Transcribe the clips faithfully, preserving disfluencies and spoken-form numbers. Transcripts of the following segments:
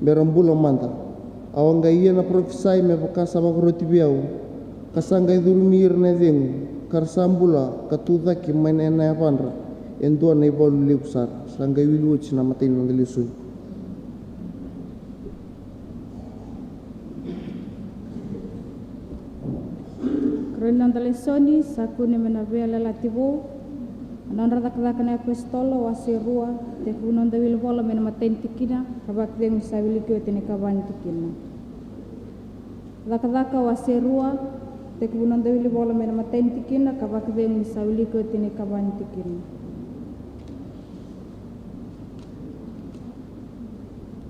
me ra bula mada. Au a qai ia na parofisai me vaka sa vakaroti vei au, ka sa qai curumi ira na yacegu, ka ra sa bula ka tu cake mai na, na yavadra e dua na ivalu levu sara. Sa qai wili oti na imatai ni noda lesoni. Karua ni noda lesoni, sa kune mai na Veiyalayalati Vou, na Nodra iCakacaka na iApositolo, wase rua, tekivu noda wili vola mai na imatai ni tikina ka vakacegu ni sa wiliki oti ena ikava ni tikina. Cakacaka wase rua, tekivu noda wili vola mai na imatai ni tikina ka vakacegu ni sa wiliki oti ena ikava ni tikina.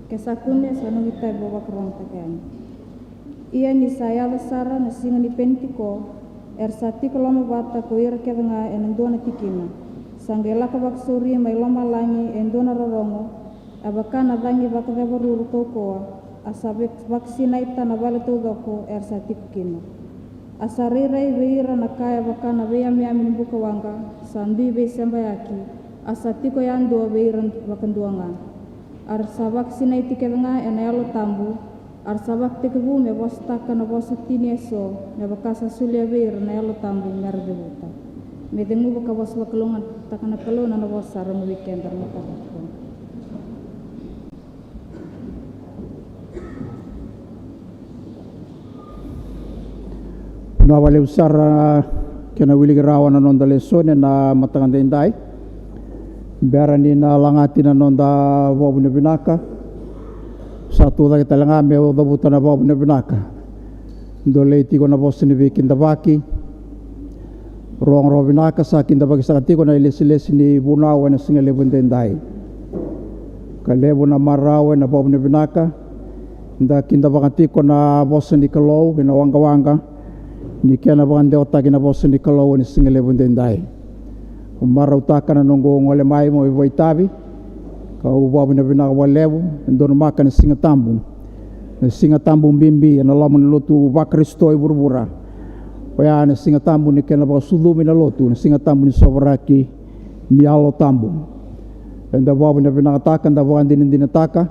Ke sa kune, sa noqu itavi, vou vakarogataka yani. Ia ni sa yaco sara na siga ni Penitiko, era sa tiko lomavata ko ira kece ga ena dua na tikina. Sa qai lako vakasauri mai lomalagi e dua na rorogo, e vaka na cagi vakacevaruru kaukauwa, a sa vak-, vakasinaita na vale taucoko era sa tiko kina. A sa rairai vei ira na ka e vaka na veiyameyame ni buka waqa, sa dui veisebayaki, a sa tiko yadua vei ira vakadua ga. A ra sa vakasinaiti kece ga ena Yalo Tabu, a ra sa vakatekivu me vosataka na vosa tini eso, me vaka sa solia vei ira na Yalo Tabu me ra cavuta. Me ceguva ka vosa vakalougatataka na Kalou na nona vosa, rogo vei keda na mataka. Vinaka vakalevu sara, kena wiliki rawa na noda lesoni ena mataka edaidai. Bera ni na lagati na noda vakavinavinaka, sa tu cake tale ga meu cavuta na vakavinavinaka. Dolei tiko na vosa ni veikidavaki. Rogorogo vinaka, sa kidavaki saka tiko na ilesilesi ni vunau ena siga levu edaidai. Ka levu na marau ena vakavinavinaka, da kidavaka tiko na vosa ni Kalou ena waqawaqa ni kena vakadewataki na vosa ni Kalou ena siga levu edaidai. Au marautaka na noqu gole mai meu vakaitavi, kau vakavinavinaka vakalevu, e donumaka na Siga Tabu. Na Siga Tabu bibi ena loma ni lotu vaKarisito e vuravura. Oya na Siga Tabu ni kena vakasucumi na lotu, na Siga Tabu ni sovaraki ni Yalo Tabu. Eda vakavinavinakataka, da vakadinadinataka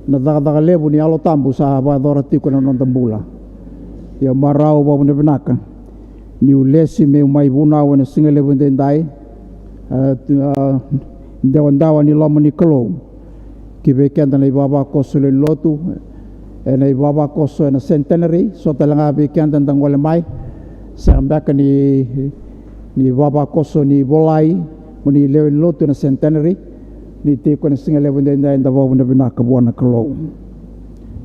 na cakacaka levu ni Yalo Tabu sa vakayacora tiko ena noda bula. Ia marau vakavinavinaka niu lesi meu mai vunau ena siga levu edaidai. A, tu, a, dewadewa ni loma ni Kalou ki vei keda na ivavakoso lewe ni lotu, ena ivavakoso ena Centenary, so tale ga vei keda da gole mai, sega beka ni, ni vavakoso ni volai mo ni lewe ni lotu ena Centenary, ni tiko ena siga levu edaidai, da vakavinavinaka vua na Kalou.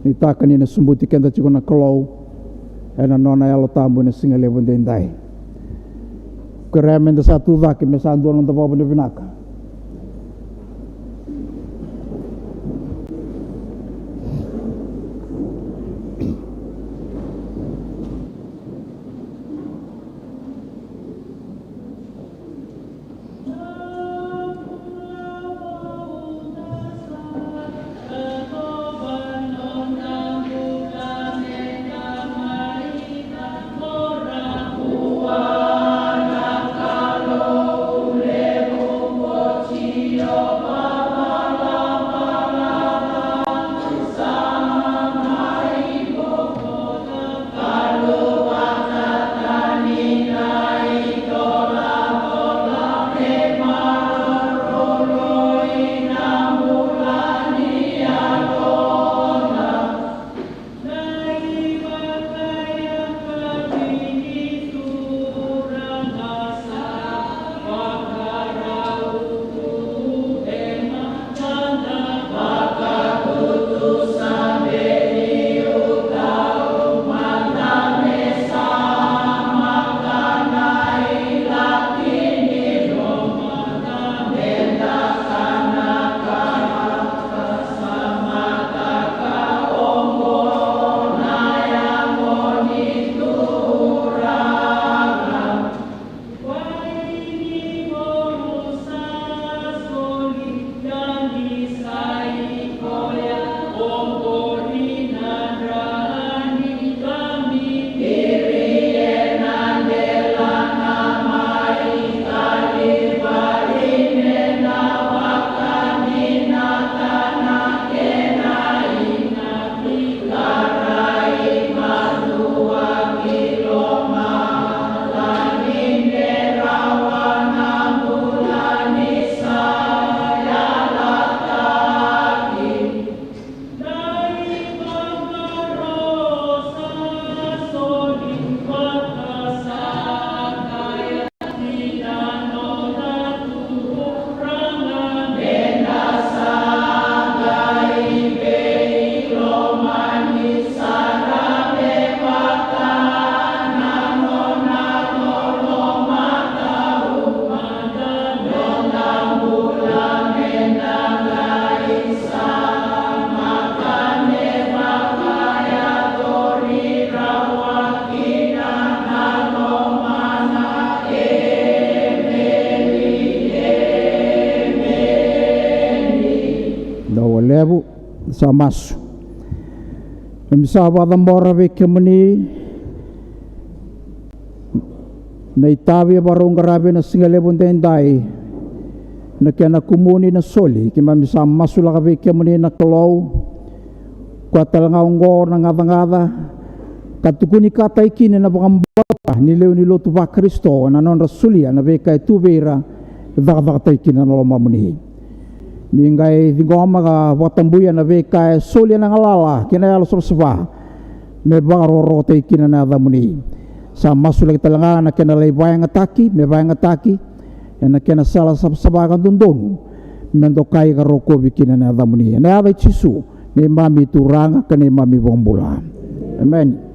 Nuitaka ni na sobuti keda tiko na Kalou ena nona Yalo Tabu ena siga levu edaidai. Kerea meda sa tu cake me sa dua na noda vakavinavinaka. Sa masu. Keimami sa vakacabora vei kemuni na itavi e vakarau qaravi ena siga levu edaidai, na kena kumuni na soli. Keimami sa masulaka vei kemuni na Kalou, koya tale ga oqo na gacagaca ka tukunikataki kina na vakabauta ni lewe ni lotu vaKarisito ena nodra solia na veika e tu vei ira, cakacakataki kina na lomamuni. Ni qai ciqoma ka vakatabuya na veika e soli ena galala kei na yalo savasava, me vakarokorokotaki kina na yacamuni. Sa masulaki tale ga na kena lai vakayagataki, me vakayagataki ena kena sala savasava ka dodonu, me dokai ka rokovi kina na yacamuni. Ena yaca i Jisu, neimami Turaga ka neimami iVakabula. Emeni.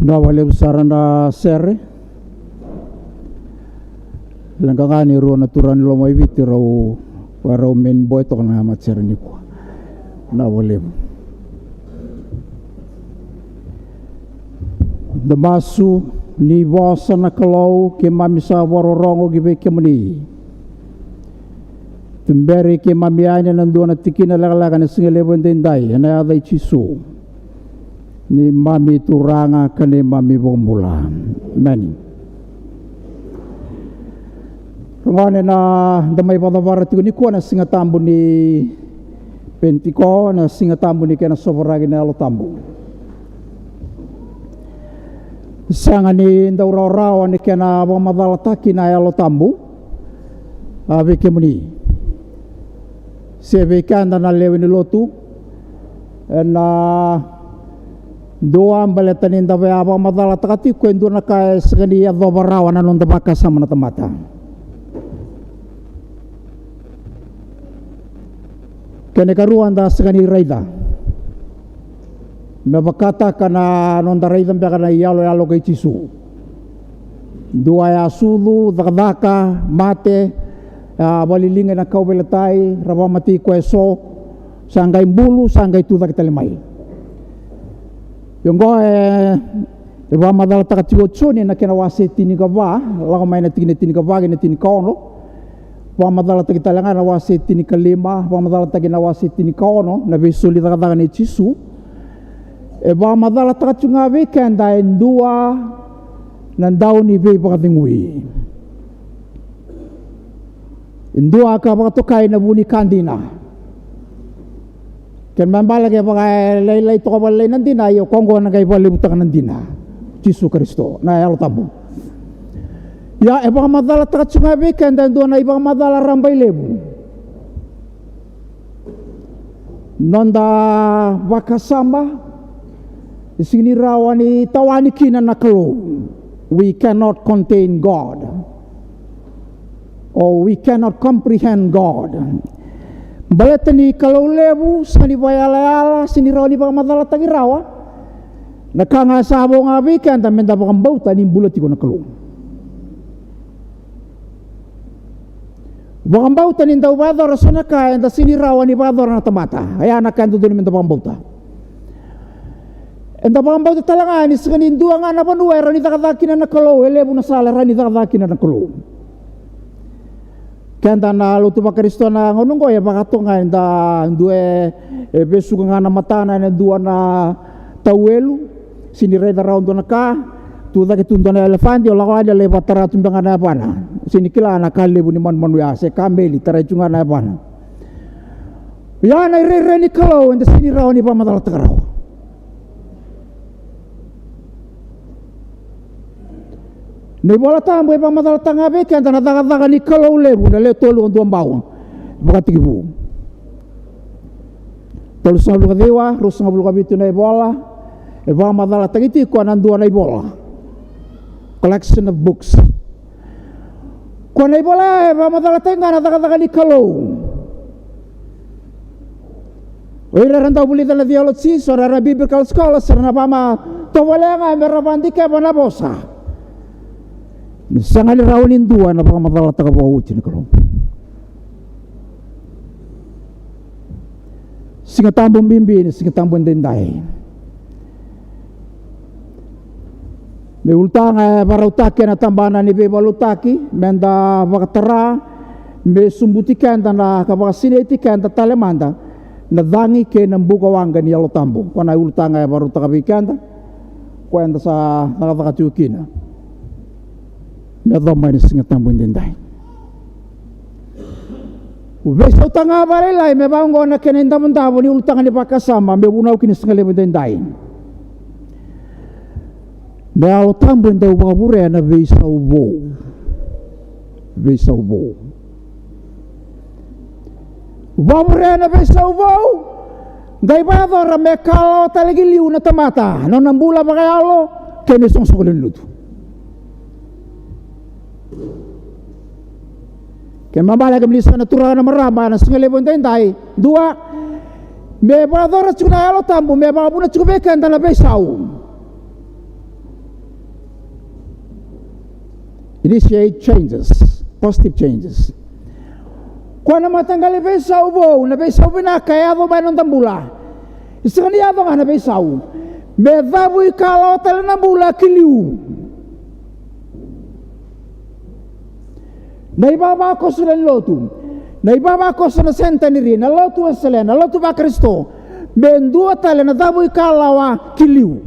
Vinaka vakalevu sara na sere. Leqa ga ni rua na turaga ni Lomaiviti rau, rau main boy toka na matasere nikua. Vinaka vakalevu. Da masu. Ni vosa na Kalou, keimami sa vakarorogo ki vei kemuni. Tuberi keimami yani ena dua na tikina lekaleka ena siga levu edaidai, ena yaca i Jisu, neimami Turaga ka neimami iVakabula. Emeni. Ragone, na da mai vakacavara tiko nikua na Siga Tabu ni Penitiko, na Siga Tabu ni kena sovaraki na Yalo Tabu. Sega ni dau rawarawa ni kena vakamacalataki na Yalo Tabu, a, vei kemuni se vei keda na lewe ni lotu, ena dua, baleta ni da via vakamacalataka tiko e dua na ka e sega ni yacova rawa na noda vakasama na tamata. Kena ikarua, da sega ni raica me vakataka na noda raica beka na iyaloyalo kei Jisu. Dua e a sucu, cakacaka, mate, a vakaliliga ena kauveilatai, ra vakamatei koya eso, sa qai bulu, sa qai tucake tale mai. Io, oqo e, e vakamacalataka tiko o Joni ena kena wase tinikava, lako mai na tikina tinikava kei na tinikaono. Vakamacalataki tale ga na wase tinikalima, vakamacalataki na wase tinikaono, na veisoli cakacaka nei Jisu. E vakamacalataka tiko ga vei keda e dua na dau ni veivakacegui. E dua ka vakatokai na vu ni ka dina. Kena ibalebale ke vakalailai toka vakalailai na dina, ia o koya oqo na qai vakalevutaka na dina. Jisu Karisito, na Yalo Tabu. Ia, e vakamacalataka tiko ga vei keda e dua na ivakamacala rabailevu. Noda vakasama e sega ni rawa ni tawani kina na Kalou. We cannot contain God. Or we cannot comprehend God. Baleta ni Kalou levu, sega ni vakayalayala, sega ni rawa ni vakamacalataki rawa. Na ka ga sa vo ga vei keda me da vakabauta ni bula tiko na Kalou. Vakabauta ni dau vakayacora so na ka eda sega ni rawa ni vakayacora na tamata. Oya na ka e dodonu me da vakabauta. Eda vakabauta tale ga ni sega ni dua ga na vanua e rawa ni cakacaka kina na Kalou, e levu na sala e rawa ni cakacaka kina na Kalou. Keda na lotu vaKarisito na gauna oqo e vaka toka ga eda dua e, e vesuka ga na matana ena dua na tauelu, sega ni raica rawa dua na ka, tucake tu dua na elefadi, o lako yani o lai vakatara tu beka ga na yavana. Sega ni kila na ka levu ni manumanu ya, se kameli, tarai tu ga na yavana. Ia na irairai ni Kalou eda sega ni rawa ni vakamacalataka rawa. Na iVola Tabu e vakamacalataka ga vei keda na cakacaka ni Kalou levu, na Le Tolu ka Dua Bau. Vakatekivu tolusagavulu ka ciwa, ruasagavulu ka vitu na ivola, e vakamacalataki tiko ena dua na ivola. Collection of books. Ko na ivola ya e vakamacalataki ga na cakacaka ni Kalou. O ira era dau vulica na theology, so era biblical scholars, era na vakatovolea ga me ra vakadikeva na vosa. Ni sega ni rawa ni dua na vakamacalataka vakaoti ni Kalou. Siga Tabu bibi ni Siga Tabu edaidai. Na ulutaga e vakarautaki ena tabana ni veivakalotutaki me da vakatara, me subuti keda na ka vakasinaiti keda tale mada na cagi kei na bukawaqa ni Yalo Tabu. Ko na ulutaga e vakarautaka vei keda, ko eda sa cakacaka tiko kina me yaco mai na Siga Tabu edaidai. Veisautaka ga vakalailai me vaka oqo na kena idavodavo ni ulutaga ni vakasama me vunau kina siga levu edaidai. Na Yalo Tabu e dau vakavurea na veisau vou. Veisau vou. Vakavurea na veisau vou. Qai vakayacora me kalawa tale ki liu na tamata, na nona bula vakayalo kei na isoqosoqo lewe ni lotu. Kena ibalebale kemuni sa na turaga na marama ena siga levu edaidai, dua, me vakayacora tiko na Yalo Tabu me vakavuna tiko vei keda na veisau. initiate changes, positive changes. Koya na mataqali veisau vou, na veisau vinaka e yaco mai na noda bula. E sega ni yaco ga na veisau, me cavuikalawa tale na bula ki liu. Na ivavakoso ni lotu, na ivavakoso na Centenary, na lotu Wesele, na lotu vaKarisito, me dua tale na cavuikalawa ki liu.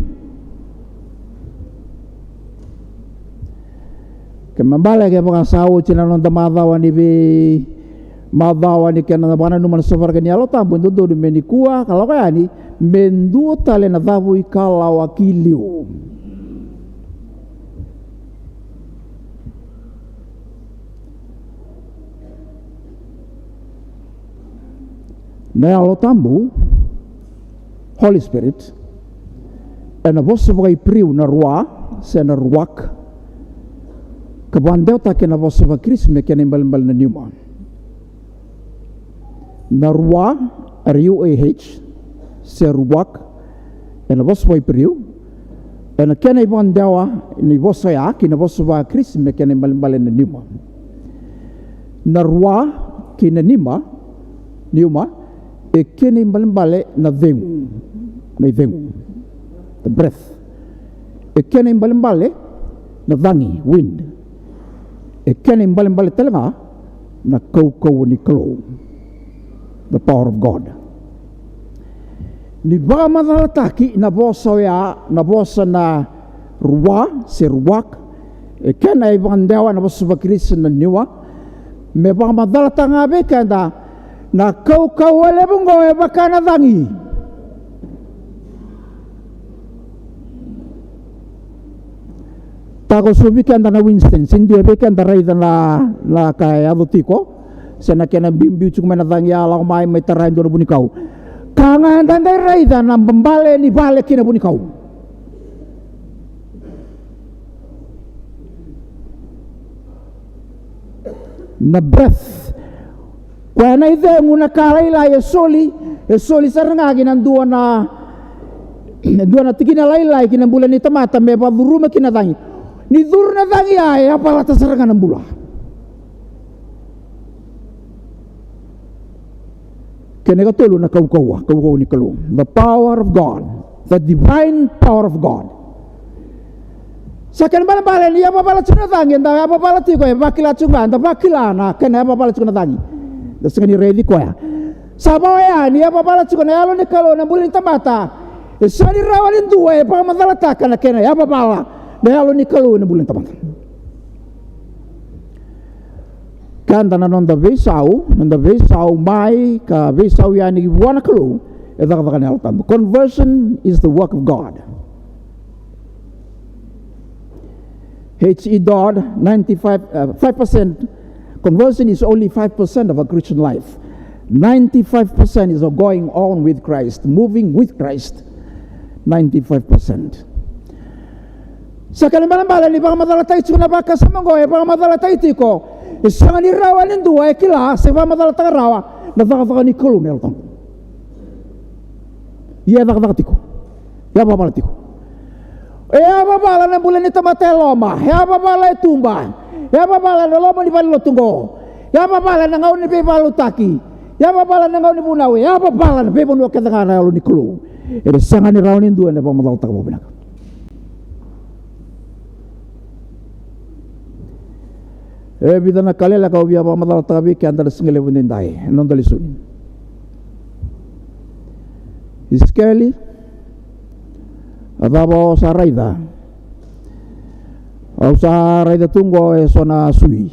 Kena ibalebale, kevaka sa oti na noda macawa ni veimacawa ni kena vakananuma na sovaraka ni Yalo Tabu, e dodonu me nikua ka lako yani me dua tale na cavuikalawa ki liu. Na Yalo Tabu, Holy Spirit, ena vosa vakaIperiu na ruah, se na ruach, ka vakadewataki ena vosa vakaKirisi me kena ibalebale na pneuma. Na ruah, R U A H, se ruach, ena vosa vakaIperiu, ena kena ivakadewa ni vosa oya ki na vosa vakaKirisi me kena ibalebale na pneuma. Na ruah kei na pneuma, pneuma, e kena ibalebale na cegu, na icegu, the breath. E kena ibalebale na cagi, wind. E kena ibalebale tale ga na kaukauwa ni Kalou, the power of God. Ni vakamacalataki na vosa oya, na vosa na ruah se ruach, e kena ivakadewa na vosa vakaKirisi na pneuma, me vakamacalataka ga vei keda na kaukauwa levu oqo e vaka na cagi. Takosovi keda na Winston, se dua vei keda raica na, na ka e yaco tiko, se na kena biubiu tiko mai na cagi, a lako mai, mai tara e dua na vunikau. Ka ga eda qai raica na babale ni vale kei na vunikau. Na breath. Koya na icegu na ka lailai e soli, e soli sara ga ki na dua na, dua na tikina lailai ki na bula ni tamata me vakacuruma kina na cagi. Ni curu na cagi ya, e yavalata sara ga na bula. Kena ikatolu na kaukauwa, kaukauwa ni Kalou. The power of God, the divine power of God. Sa kena ibalebale ni yavavala tiko na cagi, eda yavavala tiko, e vakila tiko ga, eda vakila na kena yavavala tiko na cagi. Da sega ni raici koya. Sa va oya ni yavavala tiko na Yalo ni Kalou ena bula ni tamata, e sega ni rawa ni dua e vakamacalataka na kena yavavala na Yalo ni Kalou ena bula ni tamata. Keda na noda veisau, noda veisau mai ka veisau yani vua na Kalou, e cakacaka na Yalo Tabu. Conversion is the work of God. H E Dodd, ninety-five, uh, five percent, conversion is only five percent of a Christian life. Ninety-five percent is a going on with Christ, moving with Christ. Ninety-five percent. Sa kena ibalebale ni vakamacalataki tiko na vakasama oqo, e vakamacalataki tiko. E sega ni rawa ni dua e kila se vakamacalataka rawa na cakacaka ni Kalou na Yalo Tabu. Ia e cakacaka tiko. E yavavala tiko. E yavavala na bula ni tamata e loma. E yavavala e tuba. E yavavala na loma ni valenilotu oqo. E yavavala na gauna ni veivakalotutaki. E yavavala na gauna ni vunau. E yavavala na veivanua kece ga na Yalo ni Kalou. E sega ni rawa ni dua ena vakamacalataka vakavinaka. E vica na ka lailai kau via vakamacalataka vei keda na siga levu edaidai ena noda lesoni. Isikeli, a cava o sa raica? Au sa raica tu qo eso na sui.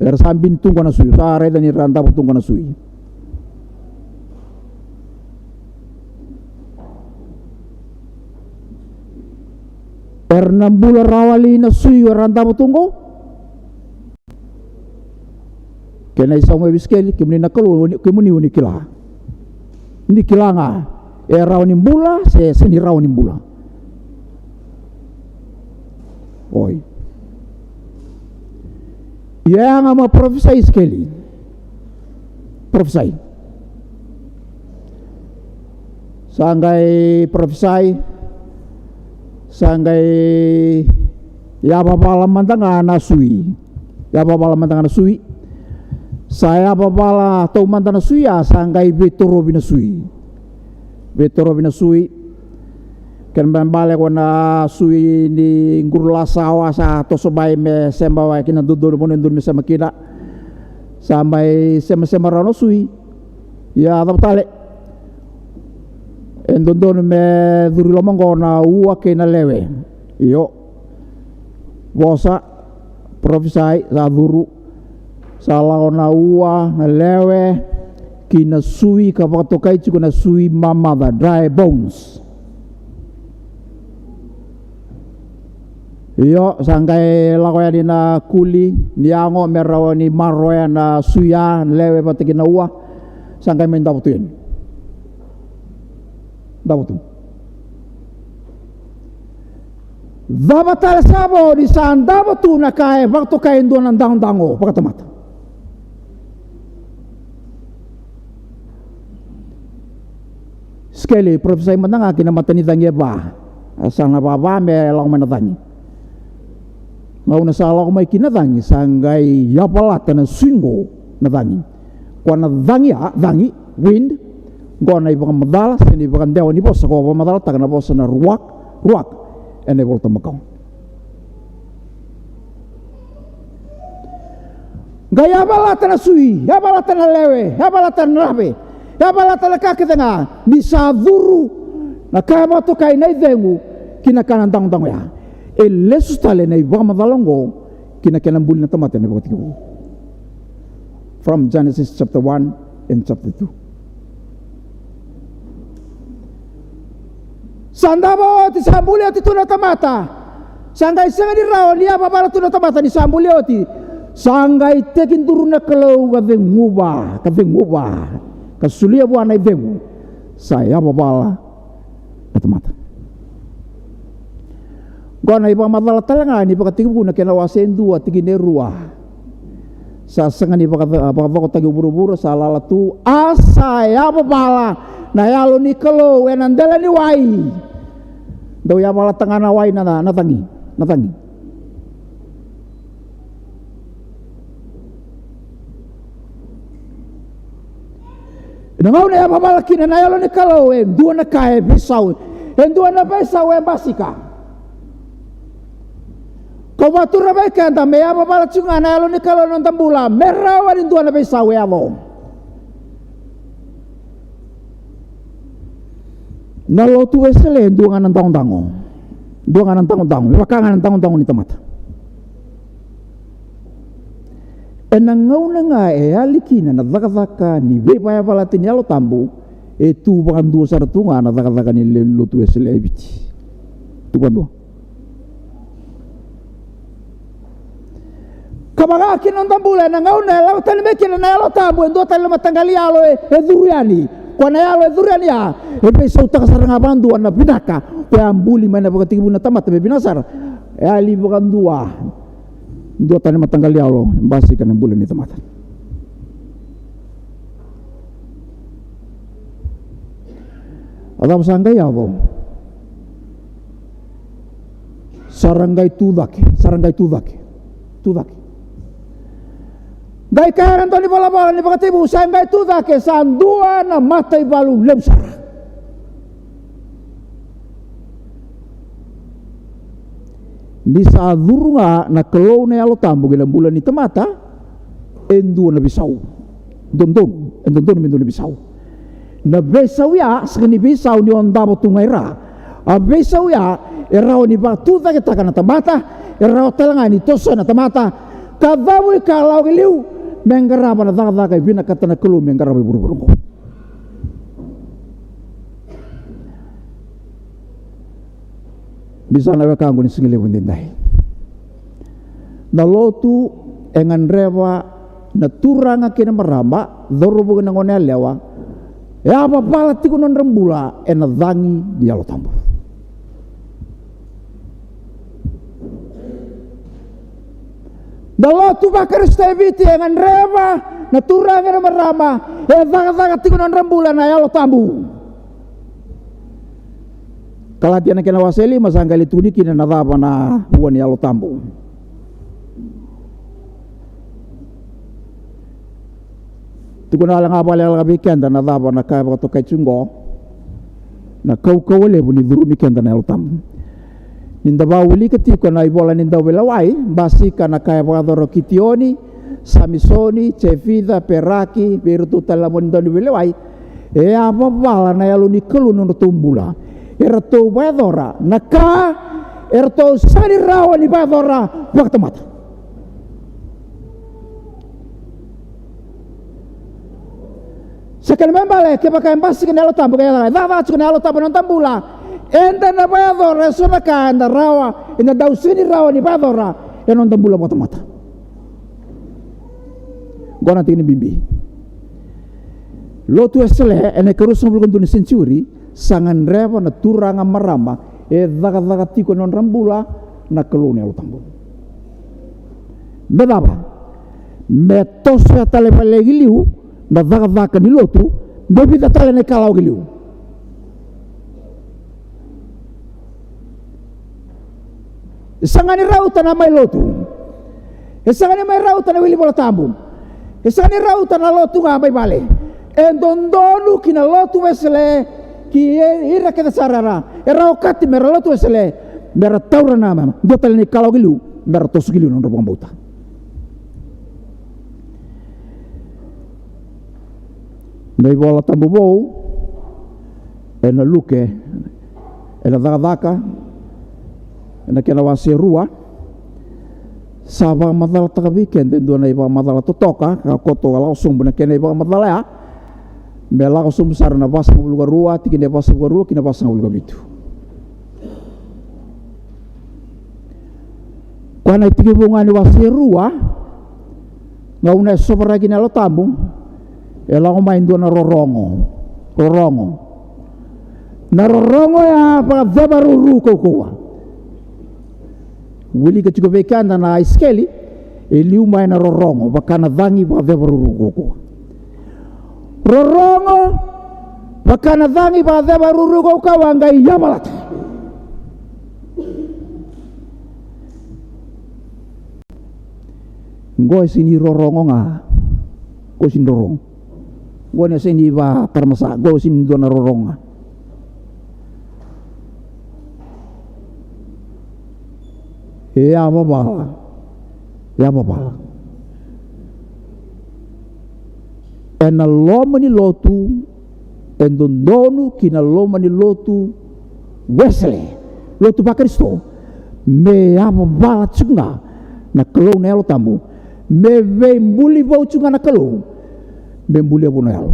Era sa bini tu qo na sui, au sa raica ni ra davo tu qo na sui. Era na bula rawa li na sui era davo tu qo? Kena isau mai vei Isikeli, kemuni na Kalou, kemuni o ni kila. Ni kila ga, e rawa ni bula se, se ni rawa ni bula. Oi. Ia ga mo parofisai Isikeli. Parofisai. Sa qai parofisai. Sa qai Yavavala mada ga na sui. Yavavala mada ga na sui. Sa yavavala taumada na sui, a sa qai veitorovi na sui. Veitorovi na sui. Kena ibalebale ko na sui ni qurulasawa sa toso mai me sema wai kina dodonu, vanua e dodonu me sema kina. Sa mai semasema rawa na sui. Ia cava tale? E dodonu me curu i loma qo na ua kei na lewe. Io. Vosa, parofisai, sa curu. Sa lako na ua, na lewe, ki na sui ka vakatokai tiko na sui mamaca, dry bones. Io, sa qai lako yani na kuli ni yago me rawa ni maroya na sui, a, na lewe vata kei na ua. Sa qai mai davo tu yani. Davo tu. Cava tale sa vo ni sa davo tu na ka e vakatokai e dua na dagodago vakatamata? Isikeli, parofisai mada ga ki na mata ni cagi e va. E sa na vava me lako mai na cagi. Gauna sa lako mai ki na cagi, sa qai yavalata na sui qo na cagi. Ko na cagi, a, cagi, wind. Qo na ivakamacala se na ivakadewa ni vosa ko vakamacalataka na vosa na ruak, ruak, ena iVolatabu Makawa. Qai yavalata na sui, yavalata na lewe, yavalata na rave, yavalata na ka kece ga, ni sa curu na ka e vakatokai na icegu ki na ka na dagodago ya. E lesu tale na ivakamacala oqo ki na kena buli na tamata ena iVakatekivu. From Genesis chapter one and chapter two. Sa davo oti, sa buli oti tu na tamata. Sa qai sega ni rawa ni yavavala tu na tamata ni sa buli oti. Sa qai tekiduru na Kalou ka ceguva, ka ceguva, ka solia vua na icegu. Sa yavavala na tamata. Qo na ivakamacala tale ga ni Vakatekivu na kena wase e dua, tikina e rua. Sa sega ni vaka-, vakacokotaki o vuravura, sa lala tu, a sa yavavala na Yalo ni Kalou ena dela ni wai. Dau yavalataka ga na wai na, na cagi, na cagi. Ena gauna e yavavala kina na Yalo ni Kalou, e dua na ka e veisau, e dua na veisau e basika. Kau vakatura vei keda me yavavala tiko ga na Yalo ni Kalou ena noda bula, me rawa ni dua na veisau e yaco. Na lotu Wesele e dua ga na dagodago. Dua ga na dagodago. Me vaka ga na dagodago ni tamata. Ena gauna ga e yali kina na cakacaka ni veivakayavalati ni Yalo Tabu, e tu vakadua sara tu ga na cakacaka ni le-, lotu Wesele e Viti. Tu vakadua. Ka vaka kina noda bula ena gauna e lako tani mai kina na Yalo Tabu, e dua tale na mataqali yalo e, e curu yani. Ko na yalo e curu yani ya, e veisautaka sara ga vakadua na vinaka ko ya buli mai na Vakatekivu na tamata me vinaka sara. E yali vakadua. Dua tani mataqali yalo e basika na bula ni tamata. A cava sa qai yaco? Sa ra qai tu cake, sa ra qai tu cake, tu cake. Qai kaya na dau ni valavala ni Vakatekivu, sa qai tu cake, sa dua na mataivalu levu sara. Ni sa curu ga na Kalou na Yalo Tabu ki na bula ni tamata, e dua na veisau. Dodonu, e dodonu me dua na veisau. Na veisau ya, sega ni veisau ni o davo tu ga i ra. A veisau ya, e rawa ni vakatucaketaka na tamata, e rawa tale ga ni tosoya na tamata, ka cavuikalawa ki liu, me qarava na cakacaka e vinakata na Kalou me qarava e vuravura oqo. Ni sa na wekaqu ni sigalevu edaidai. Na lotu e gadreva na turaga kei na marama, cauravou kei na goneyalewa, e a vavala tiko nodra bula ena cagi ni Yalo Tabu. Na lotu vaKarisito e Viti e gadreva na turaga na marama e cakacaka tiko nodra bula na Yalo Tabu. Kalatia na kena wase lima sa qai lai tukuni kina na cava na vua ni Yalo Tabu. Tukuna wale ga vakalekaleka vei keda na cava na ka e vakatokai tiko oqo, na kaukauwa levu ni curumi keda na Yalo Tabu. Ni da vakawilika tiko na ivola ni Dauveilewai, basika na ka e vakayacora o Kitioni, Samisoni, Jefica, Peraki, vei iratou tale na vo ni Dauveilewai, e a vavala na Yalo ni Kalou na nodratou bula. Eratou vakayacora na ka eratou sega ni rawa ni vakayacora vakatamata. Sa kena ibalebale, kevaka e basika na Yalo Tabu, kevaka e cakacaka tiko na Yalo Tabu ena noda bula, eda na vakayacora eso na ka eda rawa, eda dau sega ni rawa ni vakayacora ena noda bula vakatamata. Oqo na tikina bibi. Lotu Wesele ena ikaruasagavulu ka dua ni senitiuri sa gadreva na turaga, marama e cakacaka tiko ena nodra bula na Kalou na Yalo Tabu. Me cava? Me tosoya tale vakalailai ki liu na cakacaka ni lotu, me vica tale na ikalawa ki liu. E sega ni rauta na mai lotu. E sega ni mai rauta na wili Vola Tabu. E sega ni rauta na lotu ga mai vale. E dodonu ki na Lotu Wesele, ki ira kece sara era, era okati mera Lotu Wesele, mera taura na, dua tale na ikalawa ki liu, mera toso ki liu na nodra vakabauta. Na iVola Tabu Vou ena Luke, ena Cakacaka, ena kena wase rua, sa vakamacalataka vei keda e dua na ivakamacala totoka, ka koto ka lako sobu na kena ivakamacala ya, me lako sobu sara na vasagavulu ka rua, tikina e vasagavulu ka rua ki na vasagavulu ka vitu. Koya na itekivu ga ni wase rua, gauna e sovaraki na Yalo Tabu, e lako mai e dua na rorogo. Rorogo. Na rorogo ya vakacevaruru kaukauwa. Wilika tiko vei keda na isikeli, e liu mai na rorogo, vaka na cagi vakacevaruru kaukauwa. Rorogo, vaka na cagi vakacevaruru kaukauwa, qai yavalata. Qo e sega ni rorogo ga. Qo e sega ni rorogo. Qo e sega ni vakaramasa, qo e sega ni dua na rorogo ga. E yavavala. Yavavala. Ena loma ni lotu, e dodonu ki na loma ni lotu Wesele, lotu vaKarisito, me yavavala tiko ga na Kalou na Yalo Tabu, me veibuli vou tiko ga na Kalou, me bulia vou na Yalo.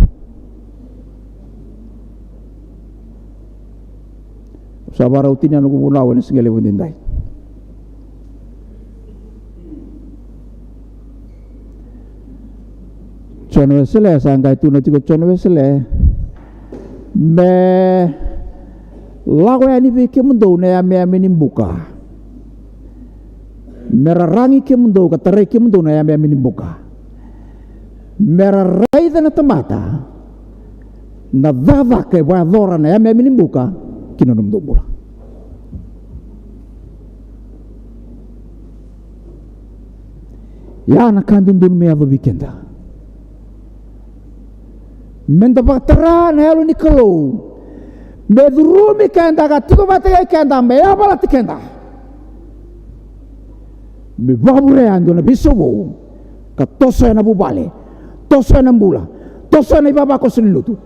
Sa vakarau tini na noqu vunau ena siga levu edaidai. John Wesley, sa qai tukuna tiko John Wesley, me lako yani vei kemudou na yameyame ni buka. Me raragi kemudou ka tarai kemudou na yameyame ni buka. Me ra raica na tamata na cakacaka e vakayacora na yameyame ni buka ki na nomudou bula. Ya na ka dodonu me yaco vei keda. Me da vakatara na Yalo ni Kalou me curumi keda ka tiko vata kei keda, me yavalati keda. Me vakavurea e dua na veisau vou ka tosoya na vuvale, tosoya na bula, tosoya na ivavakoso ni lotu,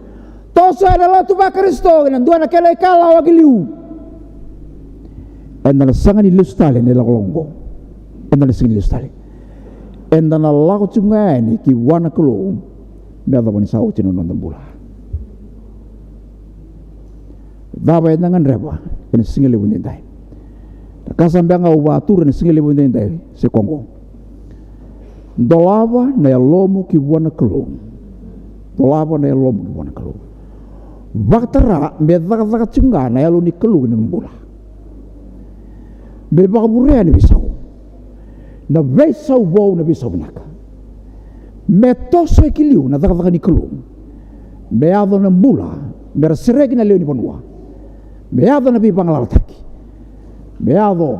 tosoya na lotu vaKarisito ena dua na kena ikalawa ki liu. Eda na sega ni lesu tale ena ilakolako oqo. Eda na sega ni lesu tale. Eda na lako tiko ga yani ki vua na Kalou me yacova ni sa oti na noda bula. Cava eda gadreva ena siga levu edaidai? Na ka sa beka ga au vakatura ena siga levu edaidai se koya oqo. Dolava na yalomu ki vua na Kalou. Dolava na yalomu ki vua na Kalou. Vakatara me cakacaka tiko ga na Yalo ni Kalou ena nomu bula. Me vakavurea na veisau. Na veisau vou, na veisau vinaka. Me toso ki liu na cakacaka ni Kalou. Me yaco na bula, me ra sereki na lewe ni vanua. Me yaco na veivagalalataki. Me yaco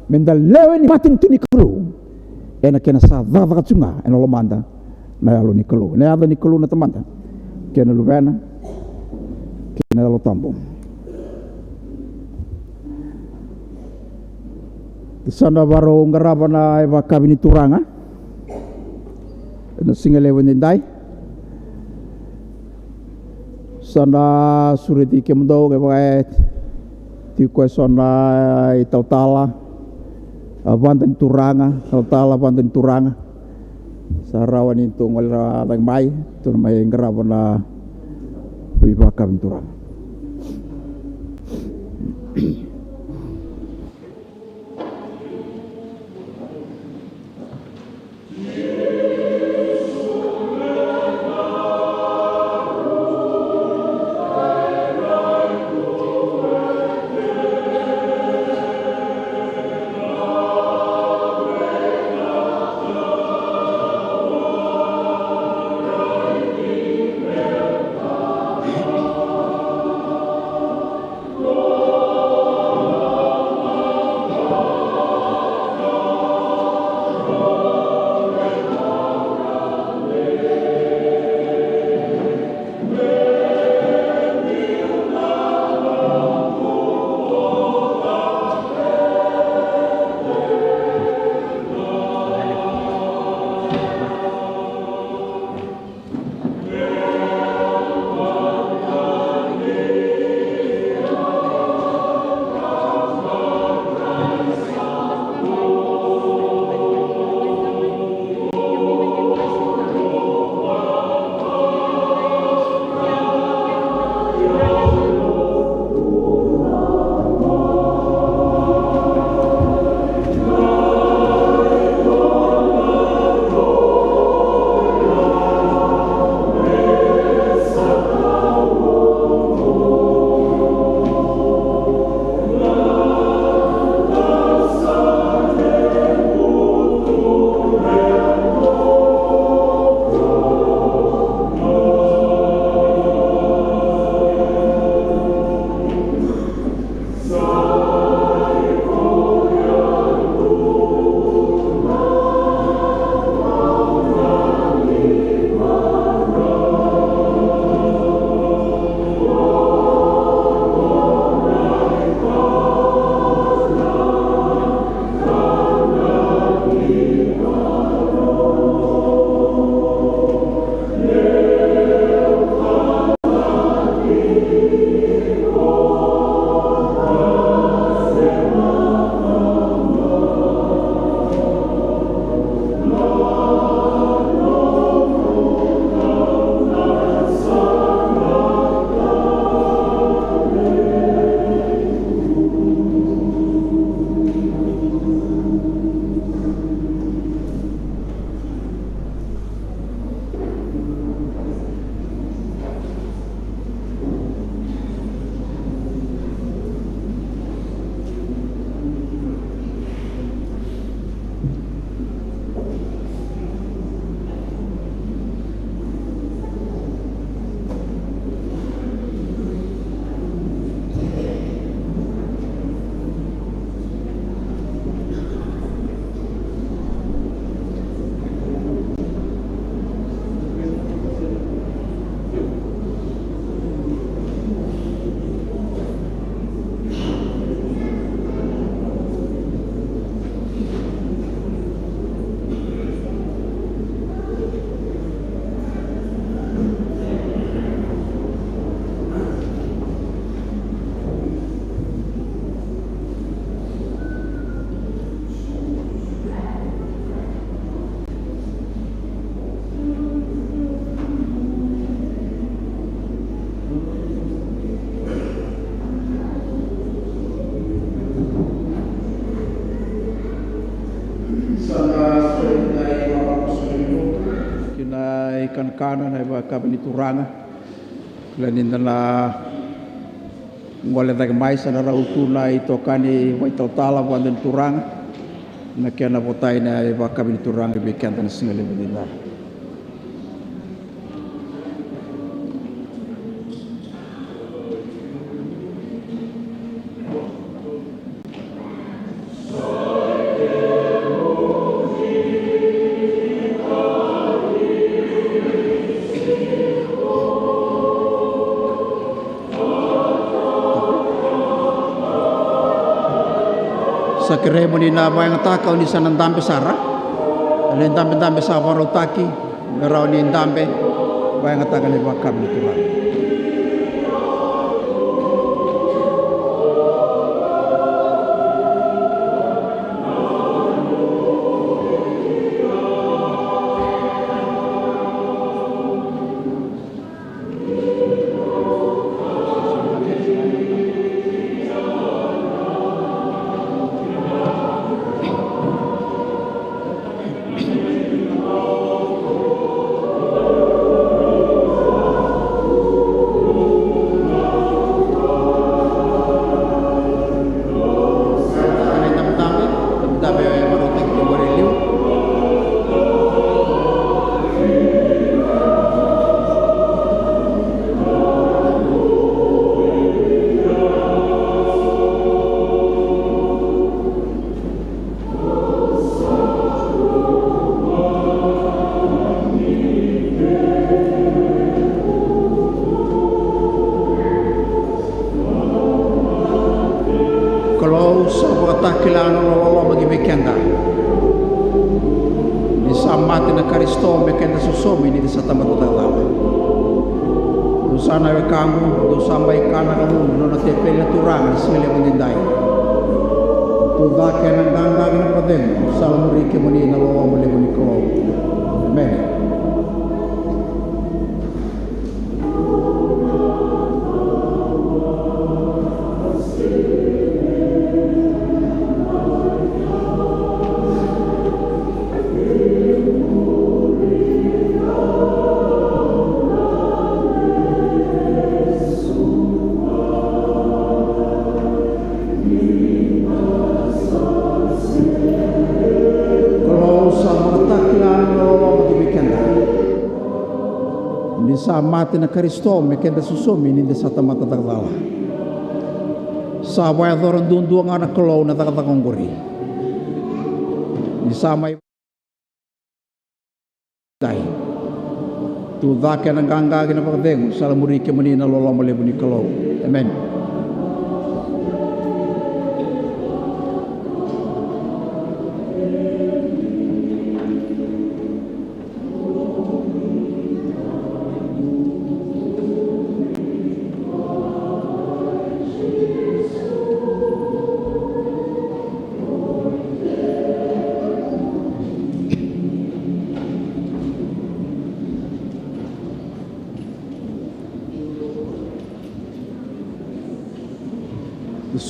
me da lewe ni matanitu ni Kalou. Ena kena sa cakacaka tu ga ena lomada na Yalo ni Kalou. Na yaca ni Kalou na Tamada, kei na Luvena, kei na Yalo Tabu. Sa na varau qarava na ivakavi ni Turaga ena siga levu edaidai. Sa na sureti kemudou, kevaka e tiko eso na italatala, a, vada ni Turaga, talatala vada ni Turaga. Sa rawa ni tou gole cake mai, tou na mai qarava na ivakavi ni Turaga. Sa na soli na ivavakoso ni lotu. Kina ikanakana na ivakavi ni Turaga. Kila ni da na gole cake mai, sa na rau tu na itokani vakaitalatala vada ni Turaga na kena votai na ivakavi ni Turaga vei keda na siga levu ni dai. Sa kerei mo ni na vakayagataka o ni sa na dabe sara. Na idabedabe sa vakarautaki me rawa ni dabe, vakayagataka na ivakavinavinaka. Kalou sa vakatakila na nona loloma ki vei keda. Ni sa mate na Karisito me keda sosomi ni da sa tamata cakacaka. Dou sa na wekaqu, dou sa mai kana ka vu na nona tepeli na Turaga ni siga levu edaidai. Tu cake na qaqa kei na vakacegu, sa lamuri kemuni na loloma levu ni Kalou. Emeni. Kalou sa vakatakila na loloma ki vei keda. Ni sa mate na Karisito me keda sosomi ni da sa tamata cakacala. Sa vakayacora duadua ga na Kalou na cakacaka oqori. Ni sa mai dai. Tu cake na qaqa kei na vakacegu, sa lamuri kemuni na loloma levu ni Kalou. Emeni.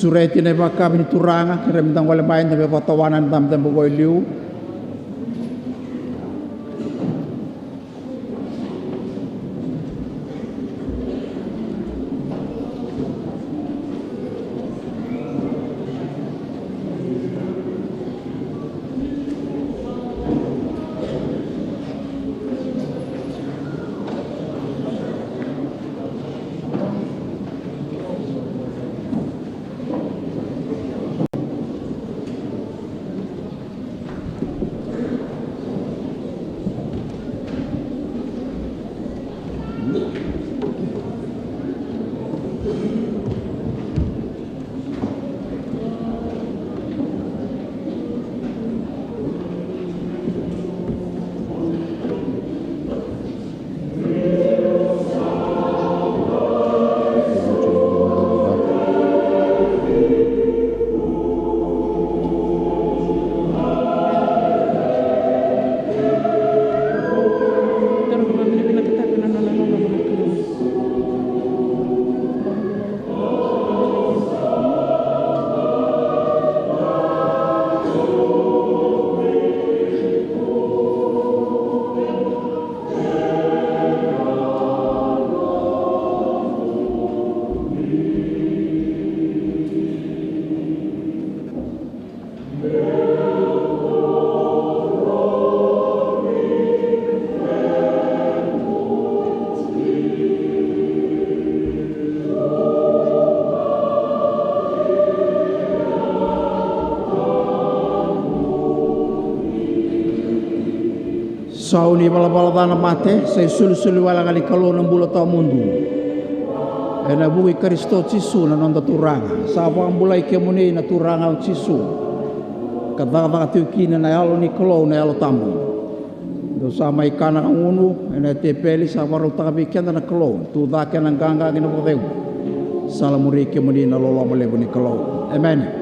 Sureti na ivakavinavinaka ni Turaga, kerea meda gole mai, da via vakatawana na dabedabe oqo e liu. Sau ni valavala ca na mate, sa isolisoli wale ga ni Kalou na bula tawamudu. Ena vuku i Karisito Jisu na noda Turaga, sa vakabulai kemuni na Turaga o Jisu. ka cakacaka tiko kina na Yalo ni Kalou, na Yalo Tabu. Dou sa mai kana ka gunu ena tepeli, sa vakarautaka vei keda na Kalou. Tu cake na qaqa kei na vakacegu. Sa lamuri kemuni na loloma levu ni Kalou. Emeni.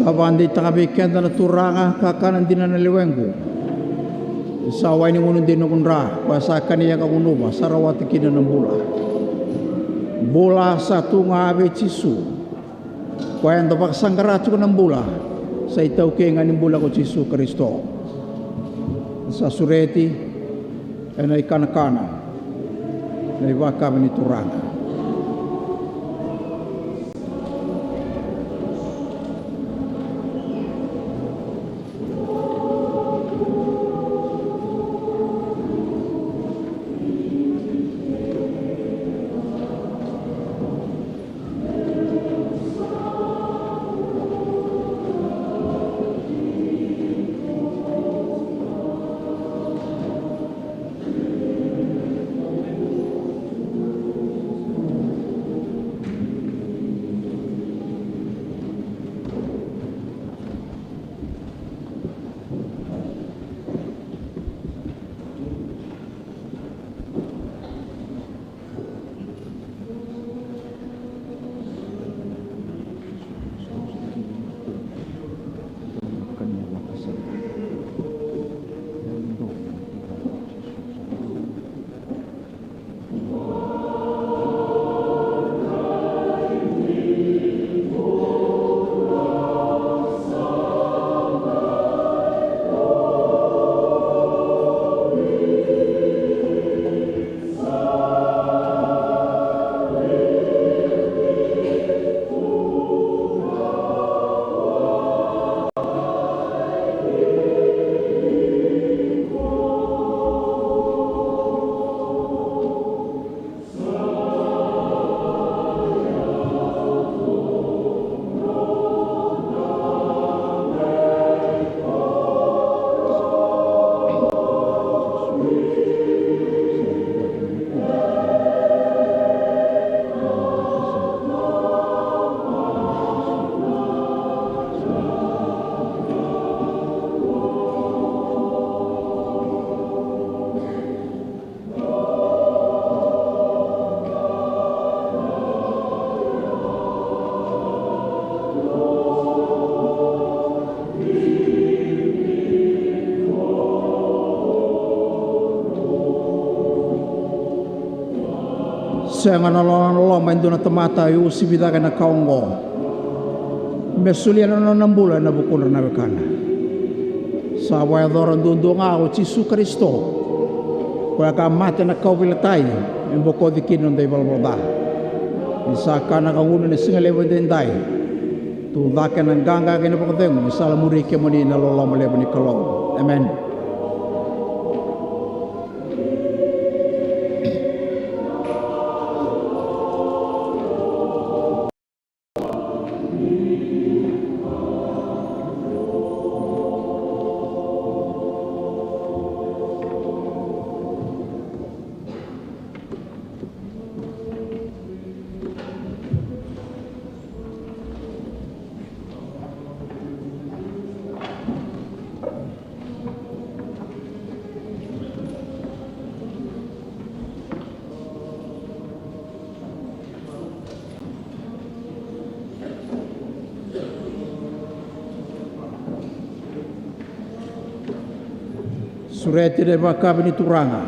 Sa vakadeitaka vei keda na Turaga, kakana dina na lewequ. Sa wai ni gunu dei noqu dra, koya sa kania ka gunuva, sa rawata kina na bula. Bula sa tu ga vei Jisu. Koya eda vakasaqara tiko na bula, sa itaukei ga ni bula ko Jisu Karisito. Sa sureti ena ikanakana na ivakayakavi ni Turaga. Sega na loloma e dua na tamata e uasivi cake na ka oqo, me solia na nona bula ena vukudra na wekana. Sa vakayacora duadua ga o Jisu Karisito, koya ka mate na kauveilatai me bokoci kina noda ivalavala ca. Ni sa kana ka gunu ena siga levu edaidai, tu cake na qaqa kei na vakacegu, ni sa lamuri kemuni na loloma levu ni Kalou. Emeni. Sureti na ivakakave ni Turaga.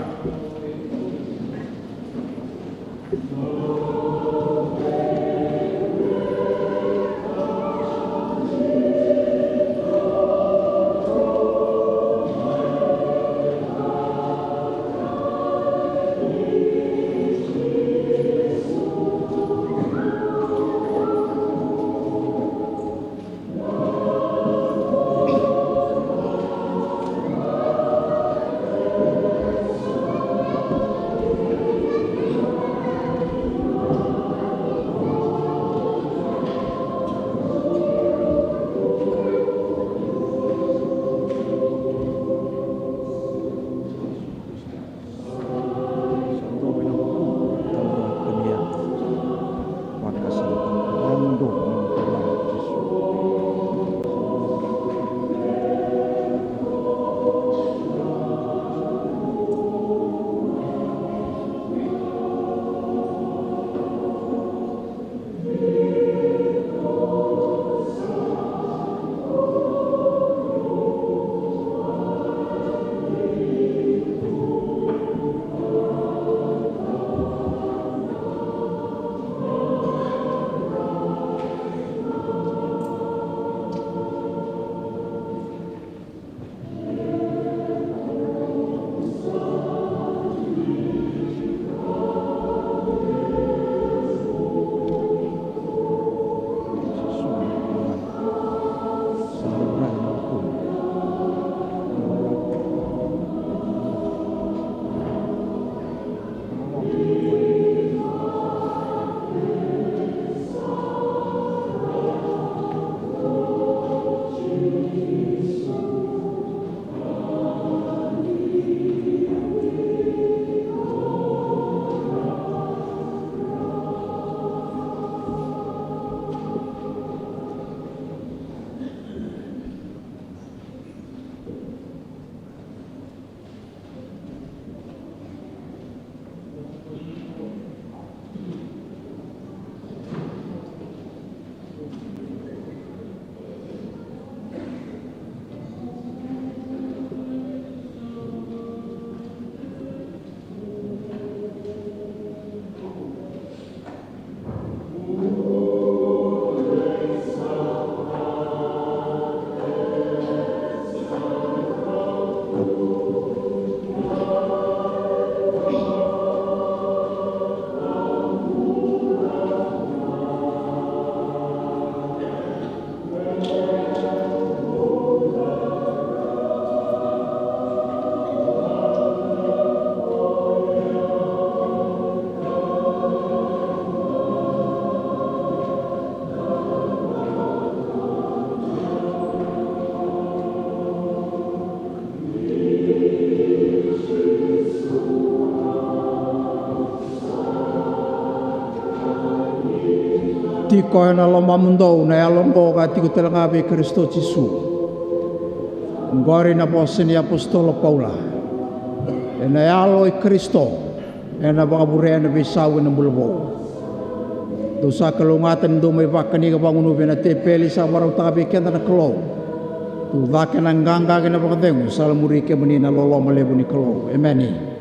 Tiko ena lomamudou na yalo oqo ka tiko tale ga vei Karisito Jisu. Oqori na vosa ni apositolo Paula. Ena yalo i Karisito ena vakavurea na veisau ena bula vou. Dou sa kalougata ni dou mai vakani ka vagunuvi ena tepeli sa vakarautaka vei keda na Kalou. Dou cake na qaqa kei na vakacegu, sa lamuri kemuni na loloma levu ni Kalou. Emeni.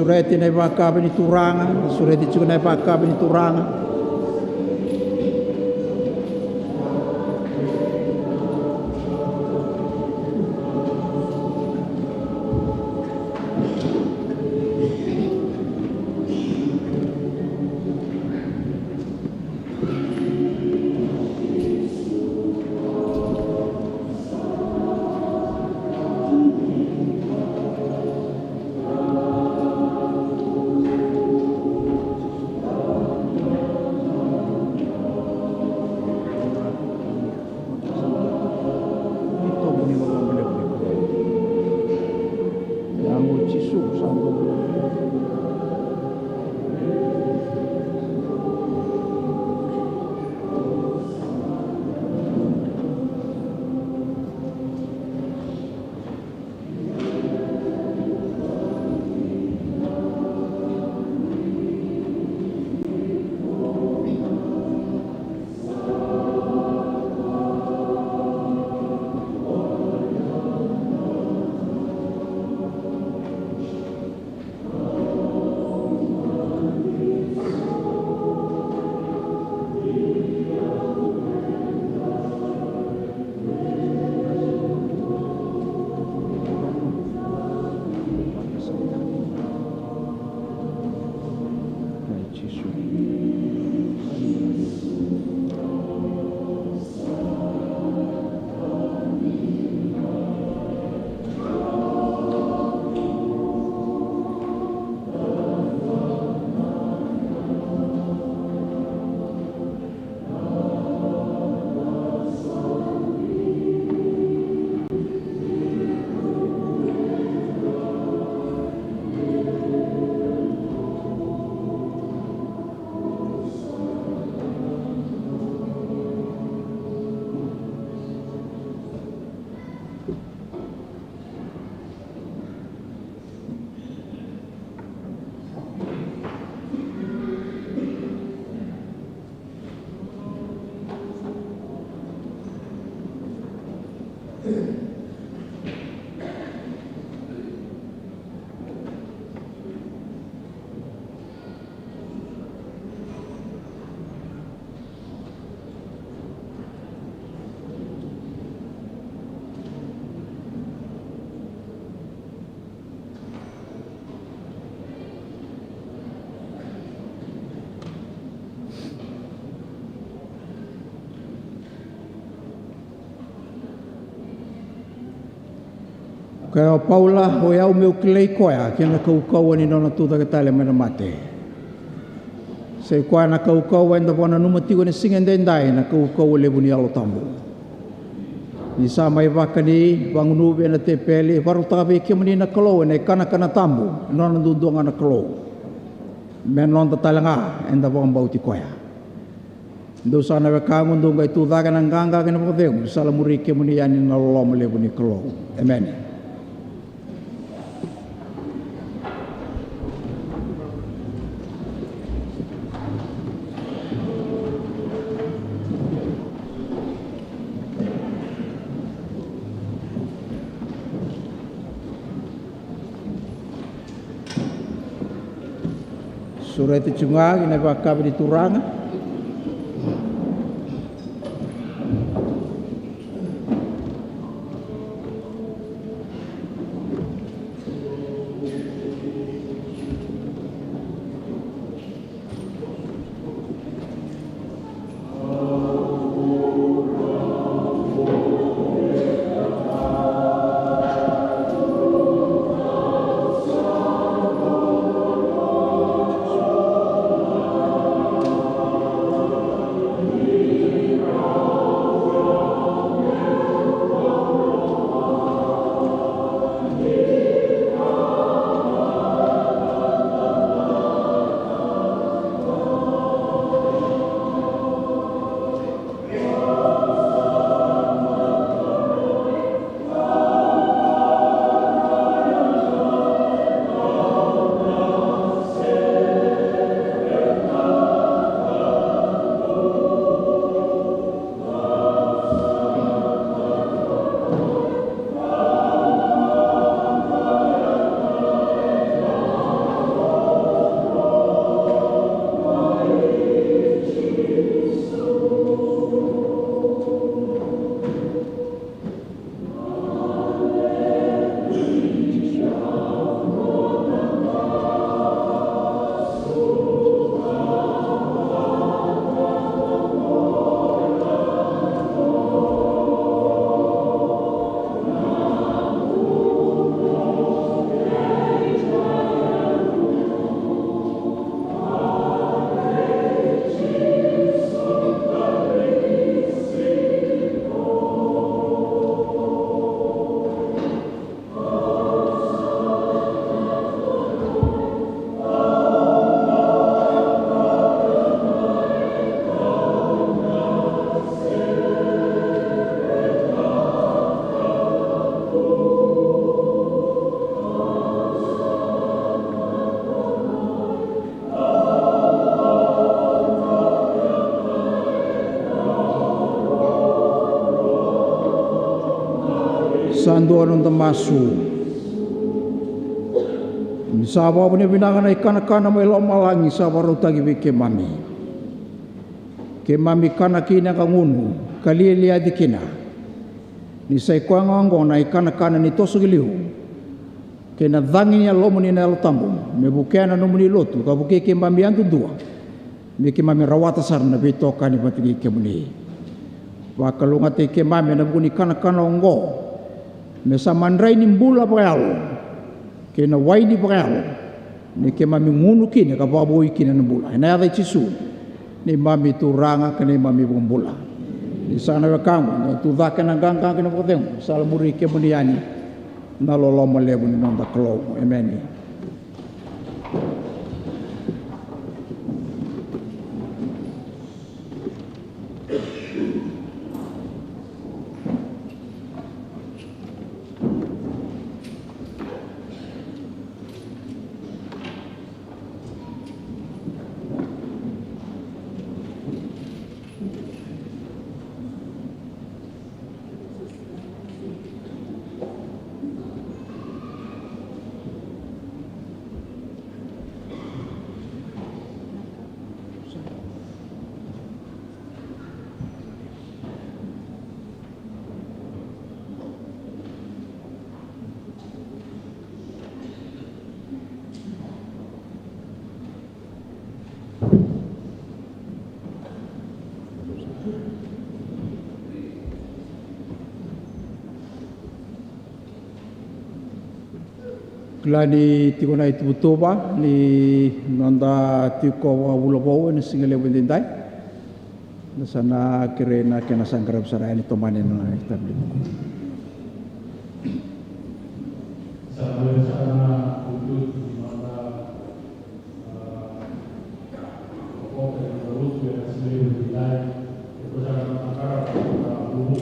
Sureti na ivakakave ni Turaga, sureti tiko na ivakakave ni Turaga. Kaya o Paula, o yau meu kilai koya kei na kaukauwa ni nona tucake tale mai na mate. Sa i koya na kaukauwa eda vakananuma tiko ena siga edaidai, na kaukauwa levu ni Yalo Tabu. Ni sa mai vakani, vagunuvi ena tepeli, vakarautaka vei kemuni na Kalou ena ikanakana tabu, nona duadua ga na Kalou. Me noda tale ga eda vakabauti koya. Dou sa na wekaqu, dou qai tucake na qaqa kei na vakacegu, sa lamuri kemuni yani na loloma levu ni Kalou. Emeni. Sureti tiko ga ki na vakavinavinaka ni Turaga. Sa dua noda masu. Ni sa vakavinavinaka na ikanakana mai lomalagi sa vakarautaki vei keimami. Keimami kana kina ka gunu ka lialiaci kina. Ni sa i koya ga oqo na ikanakana ni toso ki liu kei na cagi ni Yalomuni na Yalo Tabu, me vukea na nomuni lotu ka vukei keimami yadudua, me keimami rawata sara na veitokani vata kei kemuni. Vakalougatataki keimami ena vuku ni kanakana oqo, me sa madrai ni bula vakayalo kei na wai ni vakayalo, me keimami gunu kina ka vakavoui kina na bula. Ena yaca i Jisu, neimami Turaga ka neimami iVakabula. Ni sa na wekaqu, na tucake, na qaqa kei na vakacegu, sa lamuri kemuni yani na loloma levu ni noda Kalou. Emeni. Kila ni tiko na ituvatuva ni noda tiko vakavula vou ena siga levu edaidai. Na sa na kerei na kena sa qaravi sara yani tomani na itavi. Sa na levu sara na itutu ni noda, ah, kokoke na noda lotu ena siga levu edaidai. E ko sa na qaravi na vuvu.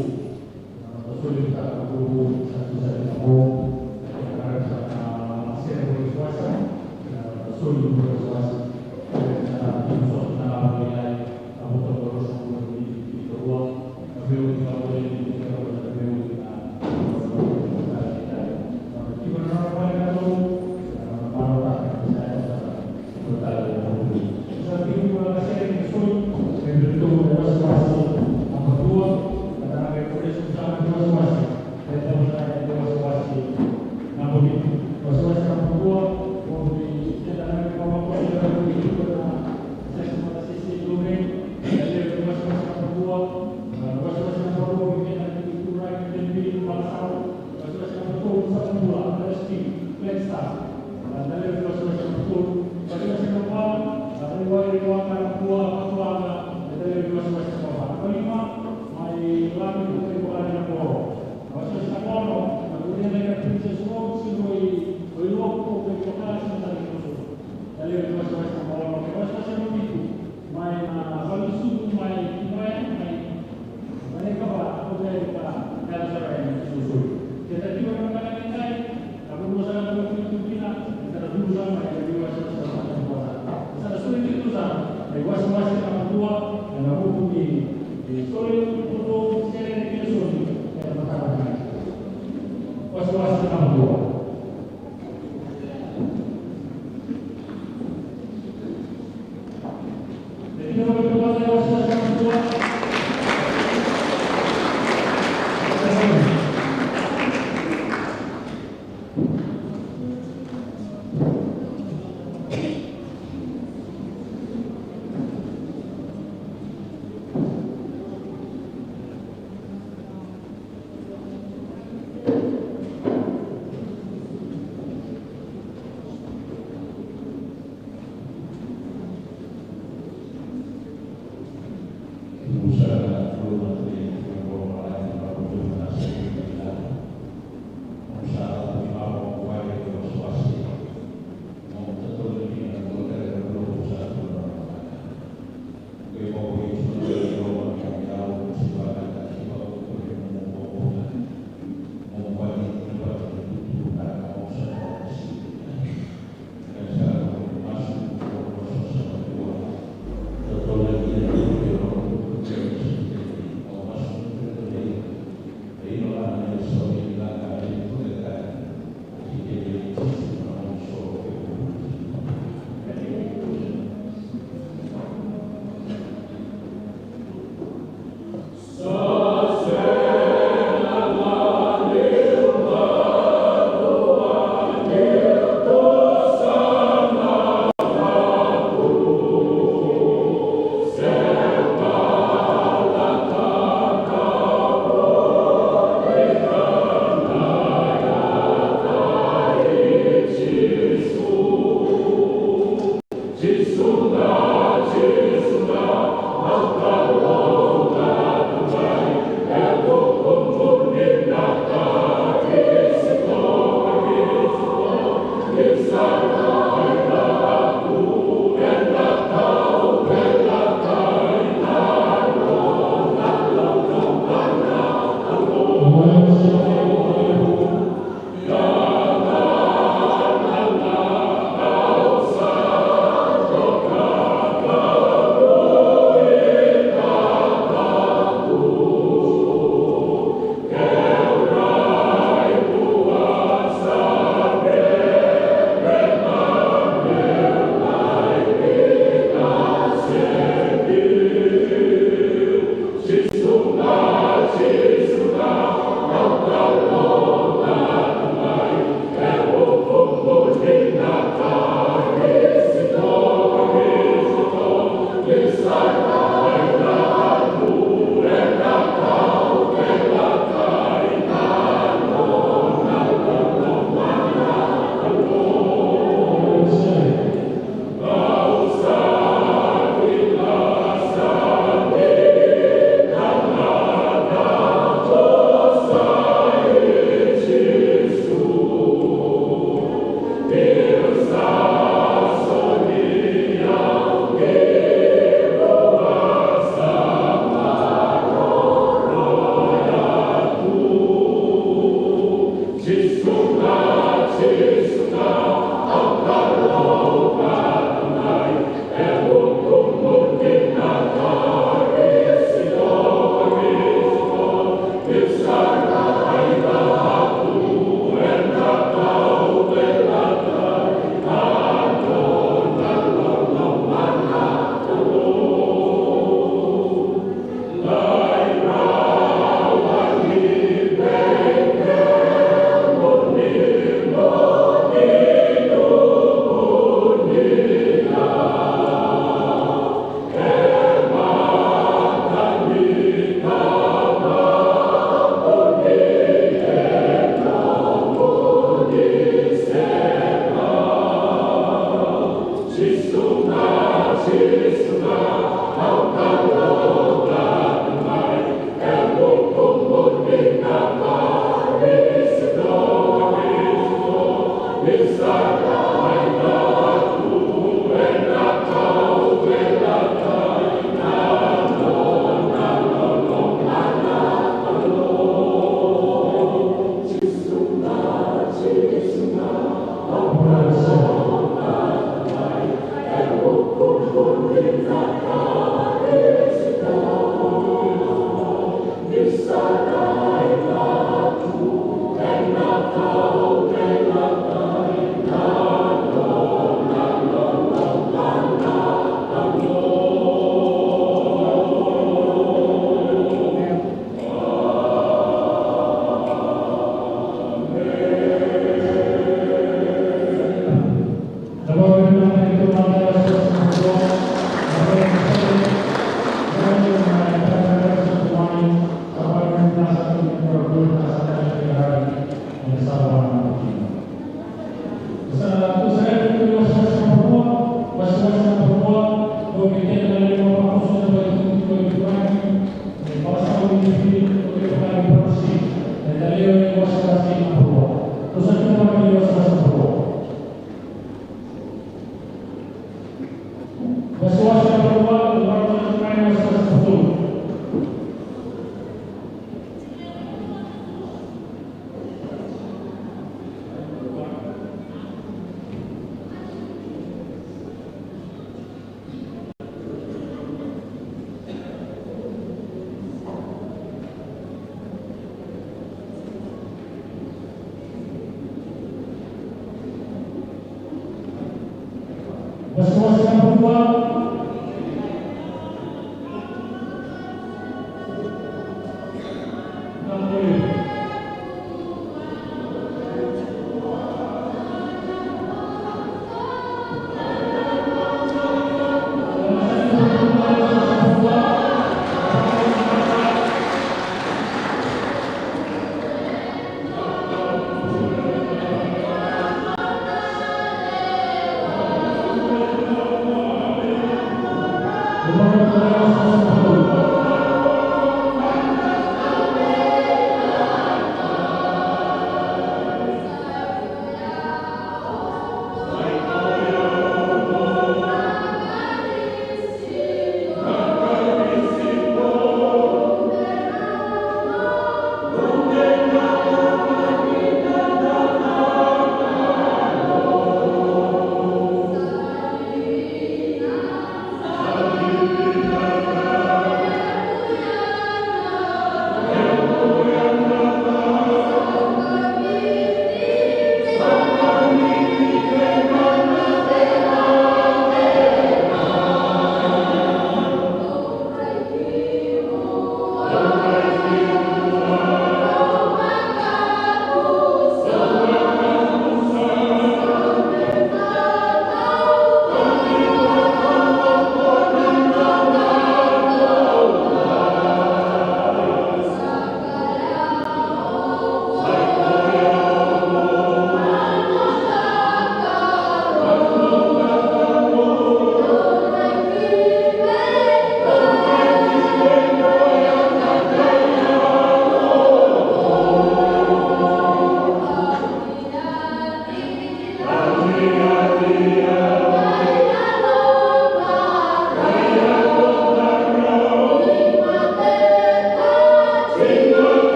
Mai na vale ni sucu mai Kinoya, mai Vanekava, o Verika, Yalo Sara, e Susu. Ke tatiwa na maka ni kai, na vurua sara na vurua ni tubina, e tara vurua sara mai na vurua sara sara na vurua sara. Sara sura ni vurua sara, na iwasewase na vurua, na vuku ni, e, soli na vurua, sere ni kena soli, e na mataka ni. Wasewase na vurua.